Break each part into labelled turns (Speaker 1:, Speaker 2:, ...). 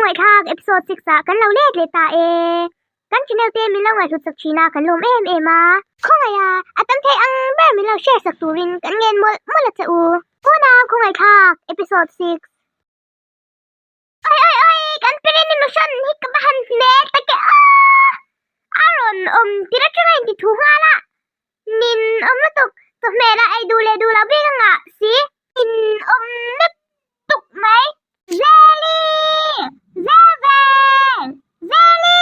Speaker 1: Khawngaihthlak episode 6 ah kan lo let leh ta e. Kan channel te min lo ngaihhlut sak thin a kan lawm em em a. Khawngaih a, a tam thei ang ber min lo share sak turin kan ngen mawlh mawlh a che u. Unau Khawngaihthlak episode 6. Oi oi oi kan Pirini nuhran hi ka va han hne tak e aw! A rawn awm tir atanga inti thu nghal a, nin awm lutuk chawhmeh lah ei duh leh duh loh bik a ngah si. Nin awm lutuk mai. Zeli! Zezel! Zeli!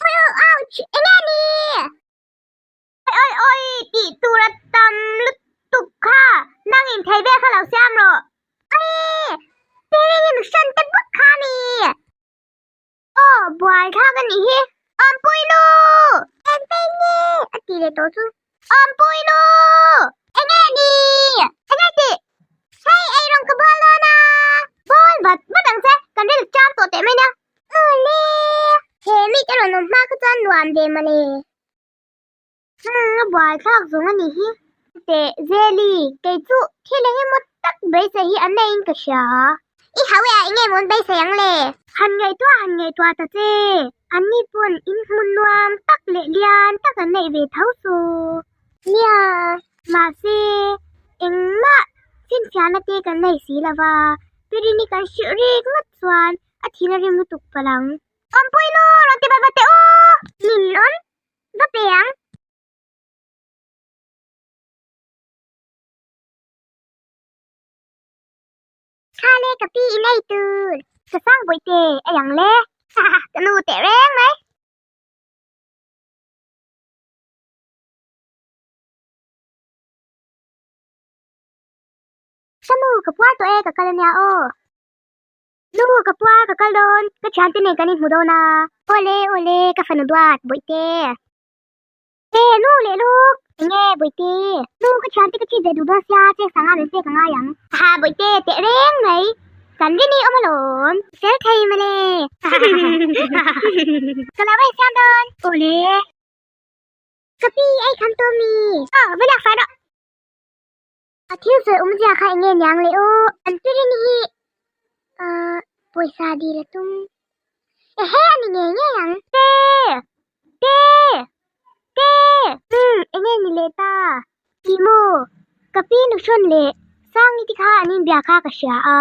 Speaker 1: Oi oi ouch! Enge ni? Oi oi oi tih tur a tam lutuk kha nang in thei vel kha lo siam rawh. Oi! Piring in hran te bawk kha mi. Aw buai thlak a nih hi. Awmpui nu! Engtin ni? A ti leh tawh chu. Awmpui nu! Enge ni? Enge tih? Hei eirawng ka bawl dawn a. Bawl vat vat ang che, kan ril cham tawh teh mai nia. Ule! He mite rawn awm hma kha chuan nuam ve mawle. Hmang a buai thlak zawng a nih hi. Teh Zeli, kei chu thil eng emaw tak beisei hi an neiin ka hria. I hau e a eng emaw an beisei ang le? Han ngaihtuah han ngaihtuah ta che, an ni pawn in hmun nuam tak leh lian tak an neih ve tho chu. Nia, mahse engmah finfiahna te kan nei si lova, Pirini kan hrilh rek ngawt chuan a thin a rim lutuk palh ang. Awmpui nu rawn ti vat vat teh u! Min awm Va pe ang. Kha le ka pi i nei tur. Ka sang bawih te ei ang le. Haha ka nu teh reng mai. Ka nu ka puar tawh e ka kal ania aw. Nu ka pua ka kal dawn, ka thiante nen kan inhmu dawn a. Awle awle ka fanu duat Bawihte. E nu leh luk, enge Bawihte? Nu ka thiante ka chhit ve duh dawn sia cheng sanga min pek a ngai ang. Haha Bawihte teh reng mai, kan rin i awm alawm. Fel thei mawle. Ka lo en siam dawn. Awle. Ka pi ei kham tawh mi. Aw va lak fai rawh. A thil sawi awmzia kha enge niang le aw. An pirin hi ahh pawisa dil a tum. Ehe a ni ngei ngei ang. Te! Te! Te! Umm enge ni leh ta? Tih maw? Ka pi nuhrawn leh Sangi te kha an inbia kha ka hria a.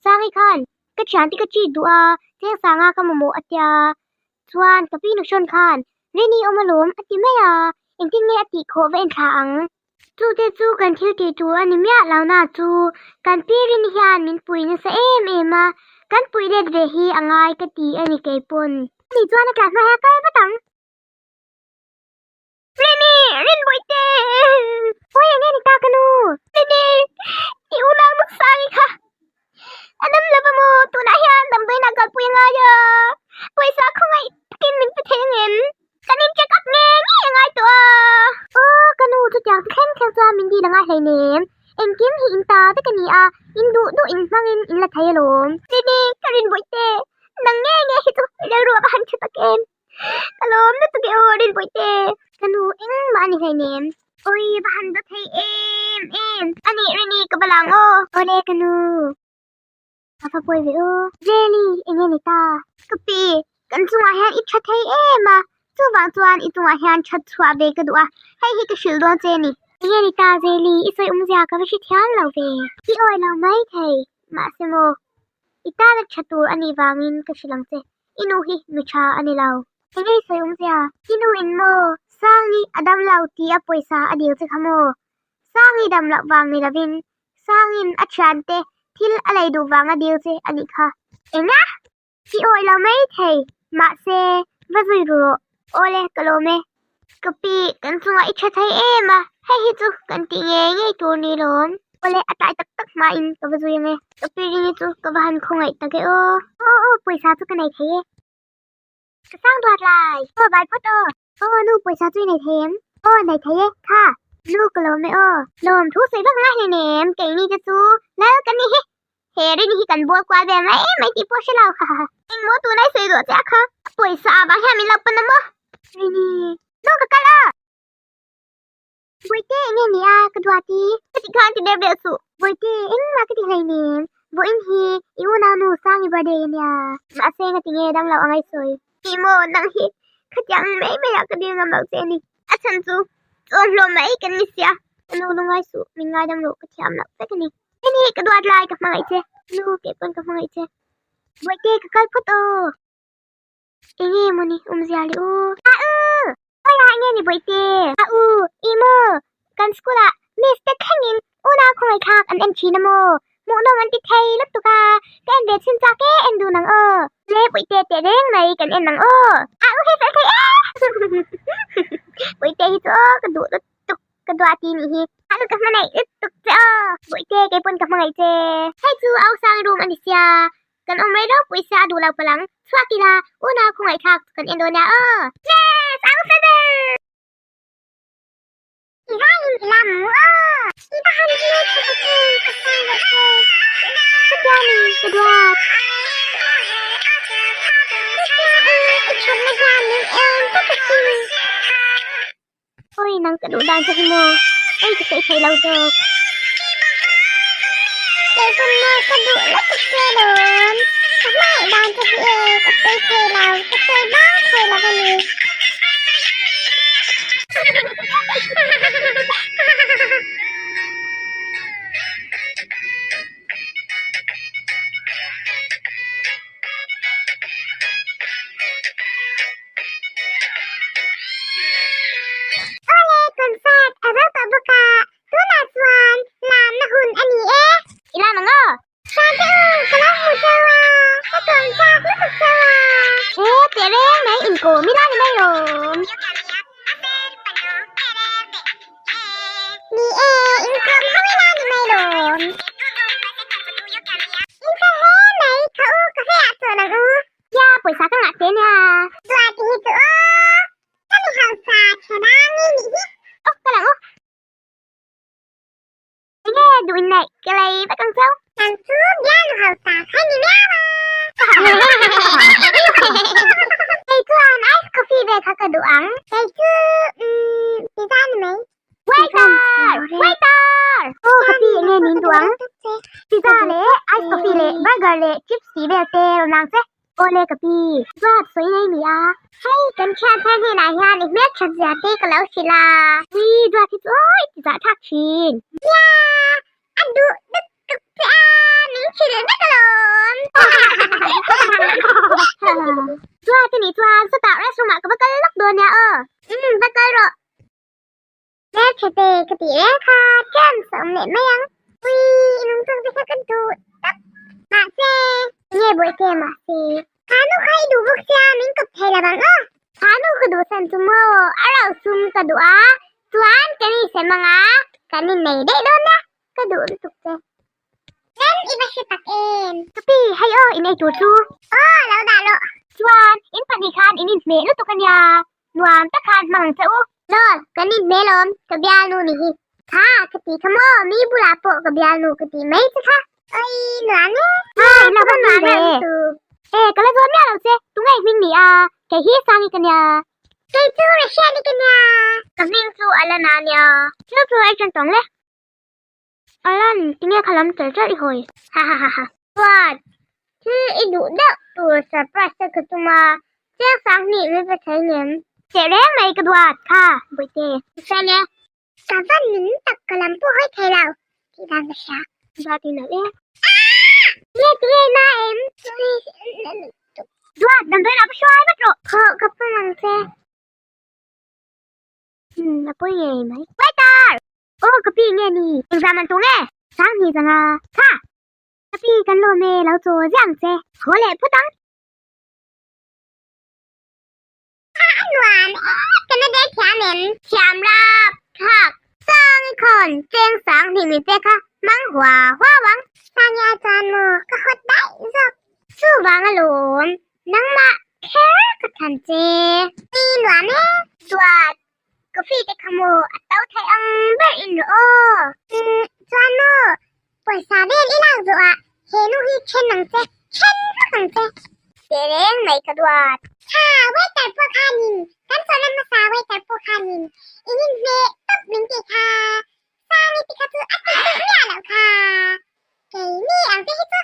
Speaker 1: Sangi khan ka thiante ka treat duh a, Chengsanga ka mamawh a tia. Chuan ka pi nuhrawn khan Rini awm alawm a ti mai a, engtin nge a tih khawh va enthla ang? Chute chu kan thil tih tur a ni miah lo na chu kan pi rin hian min pui nasa em em a, kan pui let ve hi a ngai ka ti a ni kei pawn. Ani chuan a tla hma hian kal vat ang. Rini! Rinbawihte! Pawi eng nge ni ta ka nu? Rini! I unau Nusangi kha a dam lo va maw? Tunah hian damdawiinah kalpui a ngai a, pawisa khawngaih takin min pe thei angem? Kan in check up nge nge a ngai tawh a. Aw ka nu chutiang chu thleng thleng chuan min dil a ngai hleinem. Engkim hi in ta vek a ni a, in duh duh in hmangin in la thei alawm. Rini, ka rin bawih te, nang nge nge hi chu rilru a va han tha tak em. Ka lawm lutuk e aw rin bawih te. Ka nu engmah a ni hleinem. Awi va han daw thei em em. A nih Rini ka va lang aw. Awle ka nu. A va pawi ve aw. Really enge ni ta? Ka pi, kan chungah hian i tha thei em a, chuvang chuan i chungah hian that chhuah ve ka duh a, hei hi ka hrilh dawn che ni. Enge ni ta Zeli, i sawi awmzia ka va hre thiam lo ve. I awi lo mai thei, mahse maw, i tana tha tur a nih vangin ka hrilh ang che, i nu hi mi tha a ni lo. Enge i sawi awmzia? I nu in maw, Sangi a dam lo tih a pawisa a dil che kha maw? Sangi dam loh vang ni lovin Sangin a thiante thil a lei duh vanga dil che a nih kha. Enga? I awih lo mai thei, mahse va zui ru rawh. Awle, ka lawm e. Ka pi, kan chungah i tha thei em a, hei hi chu kan tih ngei ngei tur ni lawm. Awle, a tlai tak tak hmain ka va zui ang e. Ka pi ringi chu ka va han khawngaih tak e aw. Aw aw, pawisa chu ka nei thei e. Ka sang duat lai. Aw, bai phawt aw. Aw nu pawisa chu i nei thei em? Aw nei thei e, kha. Nu ka lawm e aw. Lawm thu sawi vak ngai hleinem em, keini te chu lal ka ni hi. He rin hi kan bual kual ve mai mai tih pawh hre lo ha ha. Engmaw tuna i sawi duah che a kha? A pawisa avang hian min lo pan a maw? Rini. Nu ka kal a! Bawihte enge ni a ka duat i? Ka ti khan ti der vel suh. Bawihte engmah ka ti hleinem. Vawiin hi i unaunu Sangi birthday a nia. Mahse ngatinge damlo a ngaihsawi? Tih maw nang hi khatiang mai maiah ka dil ngam lo che a ni. A chhan chu chaw hlawm mai kan ni sia. Ka nu lungngai suh, min ngaidam rawh ka thiam loh vek a ni. Heni ka duat lai ka hmangaih che. Nu kei pawn ka hmangaih che. Bawihte ka kal phawt aw. Enge mawni awmzia le u? A u! Khawiah enge ni Bawihte? A u! Ih maw? Kan school ah miss te thlengin unau khawngaihthlak an en thin a maw? Hmuhnawm an ti thei lutuk a, ka en ve chhin chak e, en dun ang aw. Le Bawihte teh reng mai kan en ang aw. A u hei fel thei e! Bawihte hi chu aw ka duh lutuk, ka duati nih hi. A u ka hmangaih lutuk che aw. Bawihte kei pawn ka hmangaih che. Hei chu Ausang room a ni sia, Kan awm rei ropui sia a duh lo palang. Chhuak ila, unau khawngaihthlak chu kan en dawn nia aw. Yes! Au feather! I vaiin i la mu aw! I va han hmel tha tak em ka sang deuh che. Chutia ni ka duat. Chutia e i thatna hian min en tlat asin. Awi nang ka duh dan che hi maw? Oi ka sawi thei lo zawk. Kei pawn maw ka duh lutuk che lawm. Ka hmangaih dan che hi e ka sawi thei lo, ka sawi bang thei lo a ni. Awle concert a zo tawh bawk a, tunah chuan lamna hun a ni e. I lam ang aw. Hrante u, ka lo hmu cheu a, ka kawm chak lutuk cheu a. He teh reng mai inkawm ila ni mai lawm. Ni e, inkawm ho ila ni mai lawm. Inchhe hle mai, ka u ka hreah chuan ang u. Kia pawisa ka ngah che nia. Duat hi chu aw, ka mi hausa che dang i nih hi. Aw ka lang aw. Enge duh in neih ka lei vek ang cheu. Nang chu bialnu hausa kha ni miau a. Kei chuan ice coffee ve kha ka duh ang. Kei chu umm pizza ni mai. Waiter! Waiter! Aw ka pi enge nin duh ang? Pizza leh ice coffee leh burger leh chips tih vel te rawn lang che. Awle ka pi, duat sawi nei mi a. Hei kan thian thar hnenah hian i hmel that zia te ka lo hrilh a. Ui duat hi chu aw i ti zah thlak thin. Nia, a duh lutuk che a, min hrilh vek alawm. Duat i nih chuan sawtah restroom ah ka va kal lawk dawn nia aw. Umm va kal rawh. Hmelchhete ka tih reng kha chance a awm leh mai ang. Ui i nungchang te kha ka duh tak. Mahse, enge bawihte mahse. Kha nu kha i duh bawk sia min kawp thei lo ang aw. Kha nu ka duh san chu maw a rauh sum ka duh a, chuan kan insem ang a, kan innei daih dawn nia, ka duh lutuk che. Rem i va hre tak em? Ka pi, hei aw in ei tur chu. Aw, lo dah rawh. Chuan, in pahnih khan in inhmeh lutuk a nia, nuam tak khan hmang ang che u. Lol, kan inhmeh lawm, ka bialnu ni hi. Kha, ka ti kha maw, mi bulah pawh ka bialnu ka ti mai che kha. Oi, nuam e. Ha, in lo va nuam ve. E, ka la zawn miah lo che, tunge i hming ni a, kei hi Sangi ka nia. Kei chu Rasheli ka nia. Ka hming chu Alana a nia. Thil chu ei ṭan tawng le. Alan, tinge kha lam char char i hawi? Ha ha ha ha. Chuan, thil i duh deuh tur surprise te ka tum a, chiang sang hnih min pe thei ngem? Teh reng mai ka duat kha, Bawihte. Fel e. Ka va ning tak ka lam pawh hawi thei lo, tih dan ka hria. Duat i nalh e. Aah! Nge tinge na em? Duat, damdawiin ah va hruai vat rawh. Thawh ka pawm ang che. Umm, a pawi ngei mai. Waiter! Aw ka pi nge ni? Engzah man tur nge? Sang hnih zanga. Tha! Ka pi kan lawm e lo chaw ziah ang che. Haw leh phawt ang. A a nuam e ka na der thiam em? Thiam rap thlak. Sang i khawn cheng sang hnih min pek kha hmang hua hua ang. Sang i ai chuan maw ka hawt daih zawk. Chuvang alawm nangmah kher ka thlan che. I nuam e. Duat Coffee te kha maw a to thei ang ber in rawh aw. Umm chuan maw pawisa vel i lak zawh ah he nu hi then ang che then vak ang che. Teh reng mai ka duat. Tha waiter pawh khanin kan chawlhna hmasa waiter pawh khanin in inhmeh tawp min tih kha Sangi te kha chu a ti duh miah loh kha keini ang te hi chu.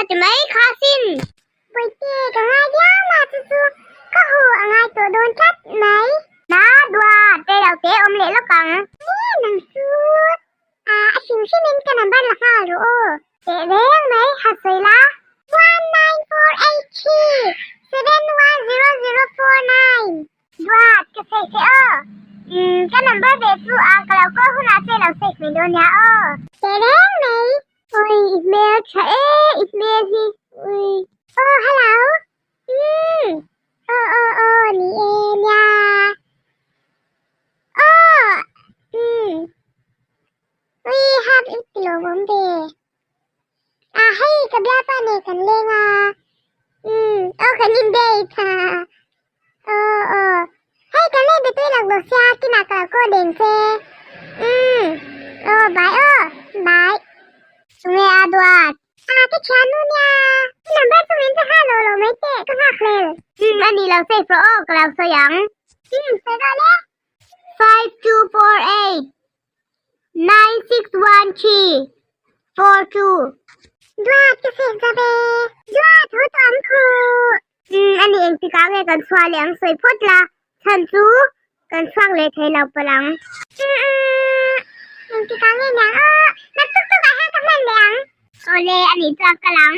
Speaker 1: ka ti mai kha sin. Puite ka ngai viau ma chu chu ka hu a ngai tawh dawn tlat mai. Na duat rei lo te awm leh lawk ang. Ni nang chu a a hrim hrim in ka number la nghal rawh aw. Teh reng mai ha sawi la. 19483710049 Duat ka sawi che aw. Umm ka number ve chu a ka lo call hunah che lo save mai dawn nia aw. Teh reng mai. Ui i hmel tha e i hmel hi ui. Aw hello umm aw aw aw ni e nia aw umm ui hap i ti lawm awm ve a hei ka bialpa nei kan leng a umm aw kan in date ha aw aw hei kan leng betui lak bawk sia kinah ka lo call deng che umm aw bye aw bye. Tunge a duat? A ka thian nu nia. I number chu min pe nghal lo lo mai teh ka nghak hlel. Umm a ni lo safe rawh aw ka lo sawi ang. Umm sawi rawh le. 5248 9613 42. Duat ka save za ve. Duat haw tawh ang khu. Umm a ni engtik ah nge kan chhuah leh ang sawi phawt la chhan chu kan chhuak leh thei lo palh ang. Umm umm engtik ah nge niang aw nak tuk tuk ah hian ka hman leh ang. Awle a nih chuan kal ang.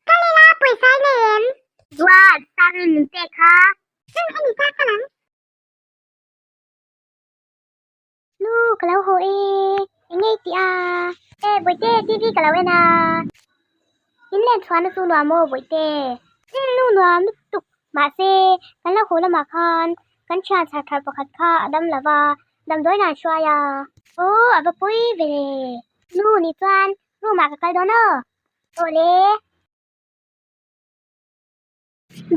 Speaker 1: Kal ila pawisa i nei em? Duat sang in min pek kha. Umm a nih chuan kal ang. Nu ka lo haw e, eng nge i tih a? E Bawihte TV ka lo en a, in len chhuahna chu nuam aw Bawihte. Umm nu nuam lutuk, mahse kan lo haw lamah khan kan thian chhar thar pakhat kha a dam lo va, damdawi nan hruai a. Aw a va pawi ve le, nu nih chuan room ah ka kal dawn aw. Awle.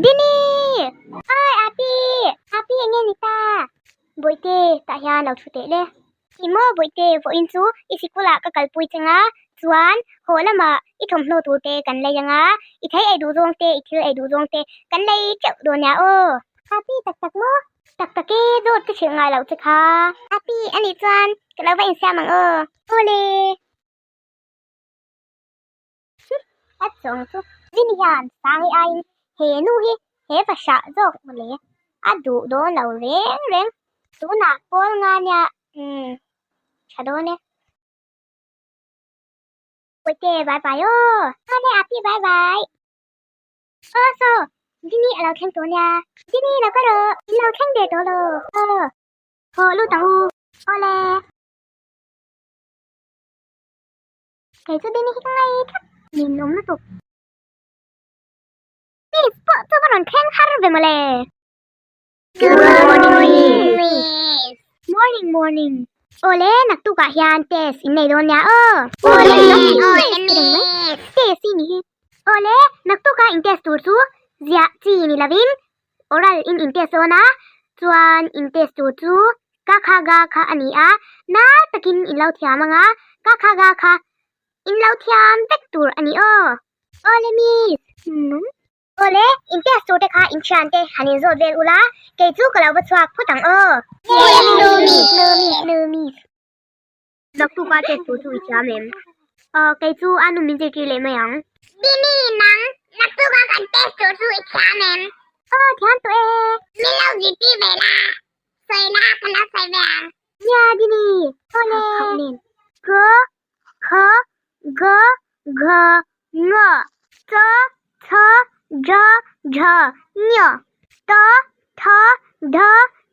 Speaker 1: Dini! Oi Api! Api eng nge ni ta? Bawihte tah hian lo thu teh le. Ti maw Bawihte vawiin chu i sikul ah ka kalpui cheng a, chuan haw lamah i thawmhnaw tur te kan lei ang a, i thei ei duh zawng te i thil ei duh zawng te kan lei teuh dawn nia aw. Api tak tak maw? Tak tak e, dawt ka hrilh ngai loh che kha. Api anih chuan ka lo va insiam ang aw. Awle! A chawng chu Vini hian Sangi aiin he nu hi he va hrah zawk mawle a duh dawn lo reng reng. Tunah pawl nga nia umm tha dawn e. Puite bye bye aw. Awle Api bye bye. Aw saw Vini a lo thleng tawh nia. Vini lo ka rawh in lo thleng der tawh lo. Aw haw lut ang u. Awle. Kei chu Dini hi ka ngai tlat. Min awm lutuk. Miss pawh chu va rawn thleng har ve mawle. Good morning miss. Morning morning. Awle naktukah hian test in nei dawn nia aw. Awle awle miss. Test i ni hi. Awle naktukah in test tur chu ziah chi ni lovin oral in in test dawn a, chuan in test tur chu ka kha ga kha a ni a, nal takin in lo thiam ang a, ka kha ga kha in lo thiam vek tur a ni aw. Awle miss. Nung. Awle, in test tur te kha in thian te han in zawt vel ula, kei chu ka lo va chhuak phawt ang aw. No miss, no miss, no miss. Naktuka test tur chu i thiam em? Aw, kei chu a nu min zirtir leh mai ang. Dini, nang, naktuka kan test tur chu i thiam em? Aw, thiam tawh e. Min lo zirtir ve la, sawi la kan lo sawi ve ang. Nia, Dini, aw le. G, K, G, Gh, Ng, C, Ch, J, Jh, Ny, T, Th, D,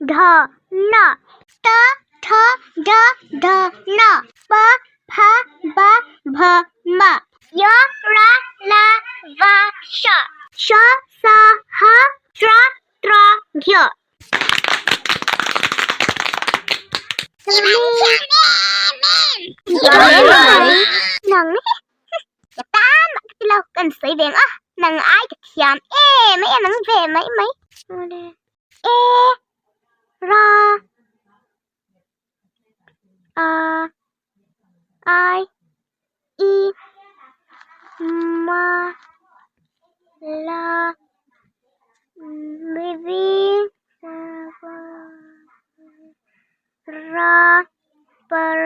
Speaker 1: Dh, N, T, Th, D, Dh, N, P, Ph, B, Bh, M, Y, R, L, V, Sh, Sh, S, H, Tr, Tr, Gh. Nang ka tan mah ka ti lo kan sawi ve ang a nang ai ka thiam em mai a nang ve mai mai e ra a I i ma la v ra par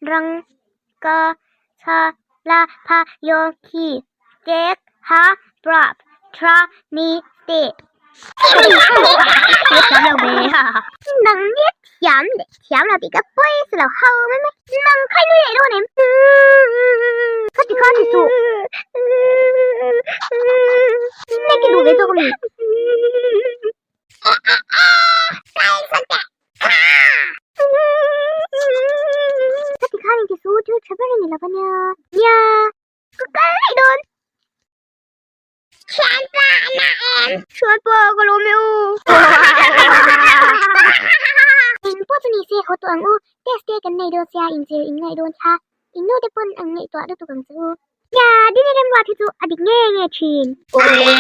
Speaker 1: rang ka cha la pha yo khi. Tek, Ha, Prap, Thra, Ni, Te. Thiam lo ve. Nang nia thiam leh thiam lo tih ka pawi sa lo ho mai mai. Nang khai nui leh dawn em? Ka ti kha ti suh. Nge ki duh ve zawk a mi? Ka ti khan inti suh thil tha ber a ni lo va nia. Nia. Ka kal daih dawn. Thianpa a na em? Thianpa ka lawm e u. Eng pawh chu ni se haw tawh ang u. Test te kan nei dawn sia inzir in ngaih dawn kha. In nu te pawn an ngaihtuah lutuk ang che u. Nia, Dini remruat hi chu a dik nge nge thin. Awle.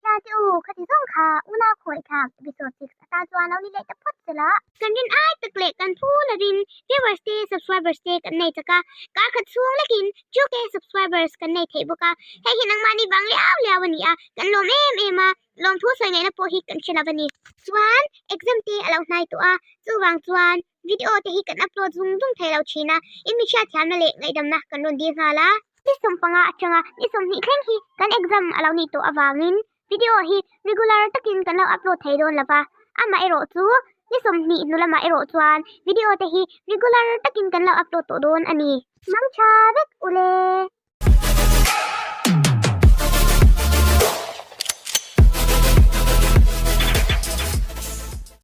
Speaker 1: Nia che u, khati zawng kha unau khawi thlak episode 6 atan chuan lo ni leh ta phawt che la. Kan rin ai tak leh kan phu lovin viewers te subscribers te kan nei chak a, kar khat chhung lekin 2K subscribers kan nei theih bawk a, hei hi nangmahni vang liau liau a ni a, kan lawm em em a, lawmthu sawi ngaihna pawh hi kan hre lo a ni. Chuan exam te a lo hnai tawh a, chuvang chuan video te hi kan upload zung zung thei lo thin a, in mi hriatthiamna leh ngaihdamna kan rawn dil nghal a. Ni 15 atanga ni 20 thleng hi kan exam a lo nih tawh avangin video hi regular takin kan lo upload thei dawn lo va, amaherawh chu ni 20 hnu lamah erawh chuan video te hi regular takin kan lo upload tawh dawn a ni. Mangtha vek ule.